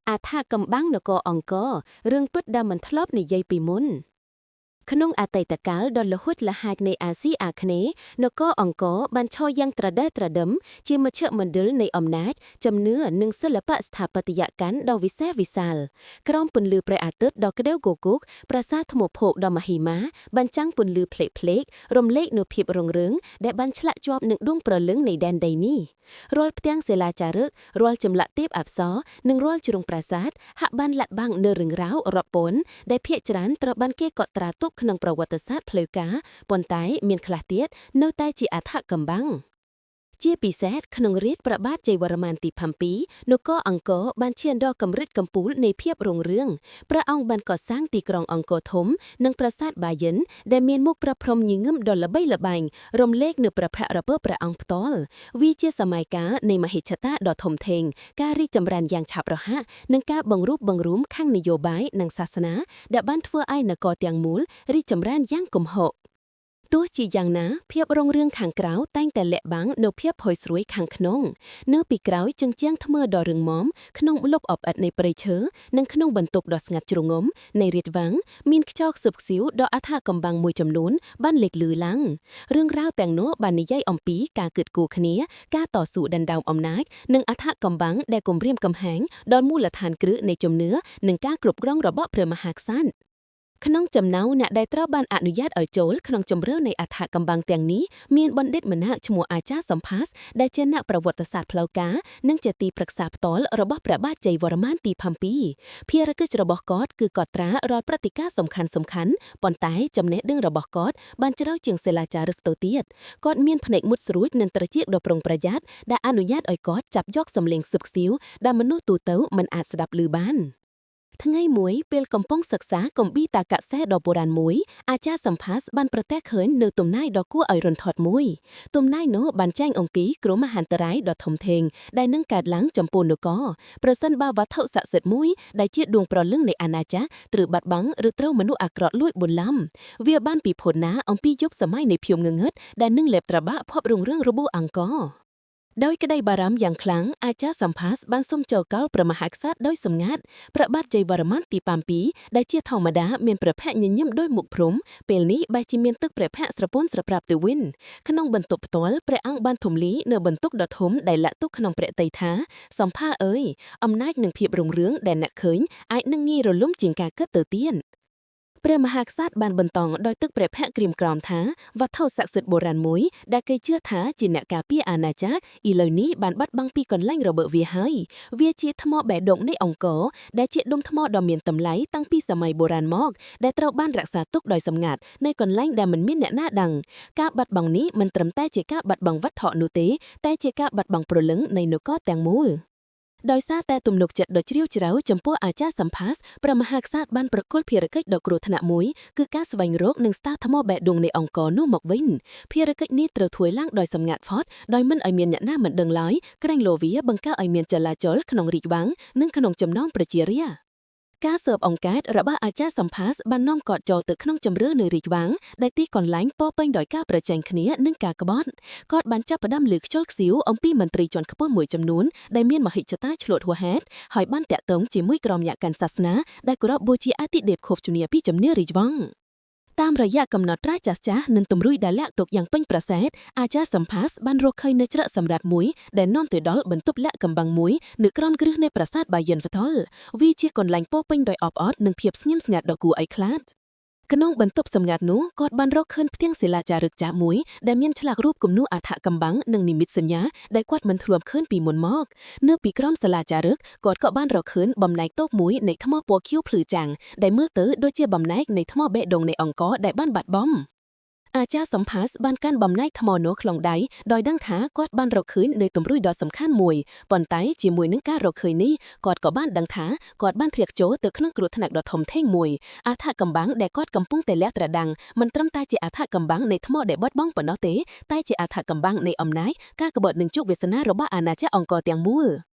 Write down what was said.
អាថ៌កំបាំងនគរអង្គររឿងពិតដែលមិនធ្លាប់និយាយពីមុន ក្នុងអតីតកាលដ៏ល្ហួចល្ហាចនៃអាស៊ីអាគ្នេយ៍នគរអង្គរបានឈរយ៉ាងត្រដែតត្រដឹមជាមជ្ឈមណ្ឌលនៃអំណាច ជំនឿនិងសិល្បៈស្ថាបត្យកម្មដ៏វិសេសវិសាលក្រោមពន្លឺព្រះអាទិត្យដ៏ក្តៅគគុកប្រាសាទថ្មភោគដ៏មហិមាបានចាំងពន្លឺផ្លេកៗរំលែកនូវភាពរុងរឿងដែលបានឆ្លាក់ជាប់នឹងដួងព្រលឹងនៃដែនដីនេះរាល់ផ្ទាំងសិលាចារឹករាល់ចម្លាក់ទេពអប្សរនិងរាល់ជ្រុងប្រាសាទហាក់បានលាក់បាំងនូវរឿងរ៉ាវរាប់ពាន់ដែលភាគច្រើនត្រូវបានគេកត់ត្រាទុកក្នុងប្រវត្តិសាស្ត្រផ្លូវការប៉ុន្តែមានខ្លះទៀតនៅតែជាអថកំបាំង ជាពិសេសក្នុងរាជ្យព្រះបាទជ័យវរ្ម័នទី7នគរអង្គរបានឈានដល់កម្រិតកំពូលនៃភាពរុងរឿងព្រះអង្គបានកសាងទីក្រុងអង្គរធំនិងប្រាសាទបាយិនដែលមានមុខព្រះព្រហ្មញងឹមដ៏ល្បីល្បាញរំលែកនូវព្រះភ័ក្ត្ររបស់ព្រះអង្គផ្ទាល់វាជាសម័យកាលនៃមហិច្ឆតាដ៏ធំធេងការរីកចម្រើនយ៉ាងឆាប់រហ័សនិងការបង្រួបបង្រួមខាងនយោបាយនិងសាសនាដែលបានធ្វើឲ្យនគរទាំងមូលរីកចម្រើនយ៉ាងគំហុក ទោះជាយ៉ាងណាភាពរុងរឿងខាងក្រៅតែងតែលាក់បាំងនូវភាពផុយស្រួយខាងក្នុងនៅពីក្រោយជញ្ជាំងថ្មដ៏រឹងមាំក្នុងម្លប់អបអិតនៃព្រៃឈើនិងក្នុងបន្ទប់ដ៏ស្ងាត់ជ្រងំនៃរាជវាំងមានខ្យល់ខ្សឹបខ្សៀវដ៏អថកំបាំងមួយចំនួនបានលេចលឺឡើងរឿងរ៉ាវទាំងនោះបាននិយាយអំពីការគិតគូរគ្នាការតស៊ូដណ្ដើមអំណាចនិងអថកំបាំងដែលគំរាមកំហែងដល់មូលដ្ឋានគ្រឹះនៃជំនឿនិងការគ្រប់គ្រងរបស់ព្រះមហាក្សត្រ ក្នុងចំណោមអ្នកដែលត្រូវបានអនុញ្ញាតឲ្យចូលក្នុងជម្រើសនៃអថកំបាំងទាំងនេះមានបណ្ឌិតម្នាក់ឈ្មោះអាចារ្យសំផាសដែលជាអ្នកប្រវត្តិសាស្ត្រផ្លូវការនិងជាទីប្រឹក្សាផ្ទាល់របស់ព្រះបាទជ័យវរ្ម័នទី7ភារកិច្ចរបស់គាត់គឺកត់ត្រារាល់ព្រឹត្តិការណ៍សំខាន់ៗប៉ុន្តែចំណេះដឹងរបស់គាត់បានជ្រៅជាងសិលាចារឹកទៅទៀតគាត់មានភ្នែកមុតស្រួចនិងត្រចៀកដ៏ប្រុងប្រយ័ត្នដែលអនុញ្ញាតឲ្យគាត់ចាប់យកសម្លេងខ្សឹបខ្សៀវដែលមនុស្សទូទៅមិនអាចស្ដាប់ឮបាន ថ្ងៃមួយពេលកំពុងសិក្សាគម្ពីរតាកសេដ៏បុរាណមួយអាចារ្យសំផាសបានប្រទះឃើញនៅទំនាយដ៏គួរឲ្យរន្ធត់មួយទំនាយនោះបានចែងអំពីគ្រោះមហន្តរាយដ៏ធំធេងដែលនឹងកើតឡើងចំពោះនគរប្រសិនបើវត្ថុស័ក្តិសិទ្ធិមួយដែលជាដួងព្រលឹងនៃអាណាចក្រត្រូវបាត់បង់ឬត្រូវមនុស្សអាក្រក់លួចបន្លំវាបានពិភពណាអំពីយុគសម័យនៃភាពងងឹតដែលនឹងលេបត្របាក់ភពរុងរឿងរបស់អង្គរ ដោយក្តីបារម្ភយ៉ាងខ្លាំងអាចារ្យសំផាសបានសុំចូលកោលព្រះមហាក្សត្រដោយសម្ងាត់ព្រះបាទជ័យវរ្ម័នទី7ដែលជាធម្មតាមានព្រះភ័ក្ត្រញញឹមដោយមុខព្រំពេលនេះបែរជាមានទឹកព្រះភ័ក្ត្រស្រពន់ស្រប្រាប់ទៅវិញក្នុងបន្ទប់ផ្ទាល់ព្រះអង្គបានធំលីនៅបន្ទុកដ៏ធំដែលលាក់ទុកក្នុងព្រះតីថាសំផាអើយអំណាចនិងភាពរុងរឿងដែលអ្នកឃើញអាចនឹងងាយរលំជាងការគិតទៅទៀត ព្រះមហាក្សត្របានបន្តដោយទឹកព្រះភ័ក្ត្រក្រៀមក្រំថាវត្ថុស័ក្តិសិទ្ធិបុរាណមួយដែលគេជឿថាជាអ្នកការពារអាណាចក្រឥឡូវនេះបានបាត់បង់ពីកន្លែងរបស់វាហើយវាជាថ្មបេះដូងនៃអង្គរដែលជាដុំថ្មដ៏មានតម្លៃតាំងពីសម័យបុរាណមកដែលត្រូវបានរក្សាទុកដោយសម្ងាត់នៅកន្លែងដែលមិនមានអ្នកណាដឹងការបាត់បង់នេះមិនត្រឹមតែជាការបាត់បង់វត្ថុនោះទេតែជាការបាត់បង់ព្រលឹងនៃនគរទាំងមូល ដោយសារតែទំនុកចិត្តដ៏ជ្រាលជ្រៅចំពោះអាចារ្យសំផាសព្រះមហាក្សត្របានប្រគល់ភារកិច្ចដ៏គ្រោះថ្នាក់មួយគឺការស្វែងរកនិងស្ដារថ្មបេះដូងនៃអង្គរនោះមកវិញភារកិច្ចនេះត្រូវធ្វើឡើងដោយសម្ងាត់ផុតដោយមិនឲ្យមានអ្នកណាមិនដឹងឡើយក្រែងលោវាបង្កើតឲ្យមានចលាចលក្នុងរាជវាំងនិងក្នុងចំណោមប្រជារាស្ត្រ ការស៊ើបអង្កេតរបស់អាចារ្យសំផាសបាននាំគាត់ចូលទៅក្នុងជម្រើសនៅរាជវាំងដែលទីកន្លែងពោរពេញដោយការប្រជែងគ្នានិងការក្បត់គាត់បានចាប់ផ្ដើមលើកខ្យល់ខ្សៀវអំពីមន្ត្រីជាន់ខ្ពស់មួយចំនួនដែលមានមហិច្ឆតាឆ្លួតហួសហេតុហើយបានតាក់ទងជាមួយក្រុមអ្នកកាន់សាសនាដែលគោរពបូជាអាទិទេពខូហ្វជូនីពីជំនឿរាជវង្សតាមរយៈកំណត់ត្រាចាស់ៗនិងទម្រួយដែលលាក់ទុកយ៉ាងពេញប្រសើរអាចារ្យសំផាសបានរកឃើញនៅច្រកសម្រាប់មួយដែលនាំទៅដល់បន្ទប់លាក់កំបាំងមួយនៅក្រោមគ្រឹះនៃប្រាសាទបាយិនវថលវាជាកន្លែងពោរពេញដោយអបអរនិងភាពស្ងៀមស្ងាត់ដ៏គួរឲ្យខ្លាចក្នុងបន្ទប់សម្ងាត់នោះគាត់បានរកឃើញផ្ទាំងសិលាចារឹកចាស់មួយដែលមានឆ្លាក់រូបគំនូរអថកំបាំងនិងនិមិត្តសញ្ញាដែលគាត់មិនធ្លាប់ឃើញពីមុនមកនៅពីក្រោមសិលាចារឹកគាត់ក៏បានរកឃើញបំណែកតូចមួយនៃថ្មពណ៌ខៀវភ្លឺចាំងដែលមើលទៅដូចជាបំណែកនៃថ្មបេះដូងនៃអង្គរដែលបានបាត់បង់ អាចារ្យសំផាសបានកាន់បំណែកថ្មនោះក្នុងដៃដោយដឹងថាគាត់បានរកឃើញនៅទម្រួយដ៏សំខាន់មួយប៉ុន្តែជាមួយនឹងការរកឃើញនេះគាត់ក៏បានដឹងថាគាត់បានធ្លាក់ចូលទៅក្នុងគ្រោះថ្នាក់ដ៏ធំធេងមួយអថកំបាំងដែលគាត់កំពុងតែលះត្រដាងមិនត្រឹមតែជាអថកំបាំងនៃថ្មដែលបាត់បង់ប៉ុណ្ណោះទេតែជាអថកំបាំងនៃអំណាចការក្បត់និងជោគវាសនារបស់អាណាចក្រអង្គរទាំងមូល។